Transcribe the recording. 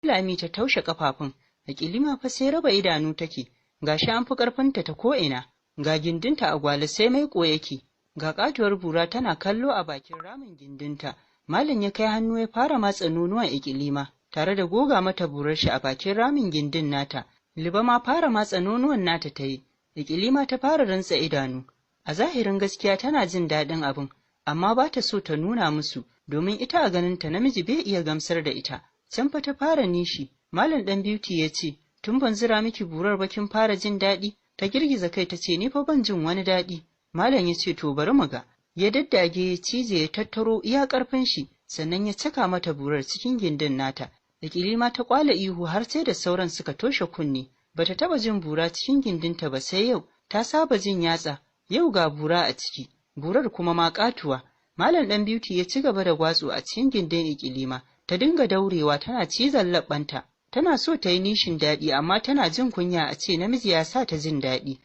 Lami ta taushe kafafun. Ikilima fa sai raba idanu take, gashi an fi ƙarfinta ta ko'ina, ga gindinta a gwale sai maiƙo yake, ga katuwar bura tana kallo a bakin ramin gindinta. Malam ya kai hannu ya fara matsa nonuwan Ikilima tare da goga mata burar shi a bakin ramin gindin nata. Liba ma fara matsa nonuwan nata ta yi. Ikilima ta fara rantsa idanu. A zahirin gaskiya tana jin daɗin abin, amma ba ta so ta nuna musu, domin ita a ganinta namiji bai iya gamsar da ita. Can fa ta fara nishi. Malam ɗan Beauty ya ce, "Tun ban zira miki burar ba kin fara jin daɗi?" Ta girgiza kai ta ce, "Ni fa ban jin wani daɗi." Malam ya ce, "To bari mu ga." Ya daddage, ya cije, ya tattaro iya ƙarfin shi, sannan ya caka mata burar cikin gindin nata. Ikilima ta kwala ihu har sai da sauran suka toshe kunne. Bata taba jin bura cikin gindinta ba sai yau. Ta saba jin yatsa, yau ga bura a ciki, burar kuma ma katuwa. Malam ɗan Beauty ya ci gaba da gwatso a cikin gindin Ikilima. Ta dinga daurewa tana cizon labbanta. Tana so ta yi nishin daɗi, amma tana jin kunya a ce namiji ya sa ta jin daɗi.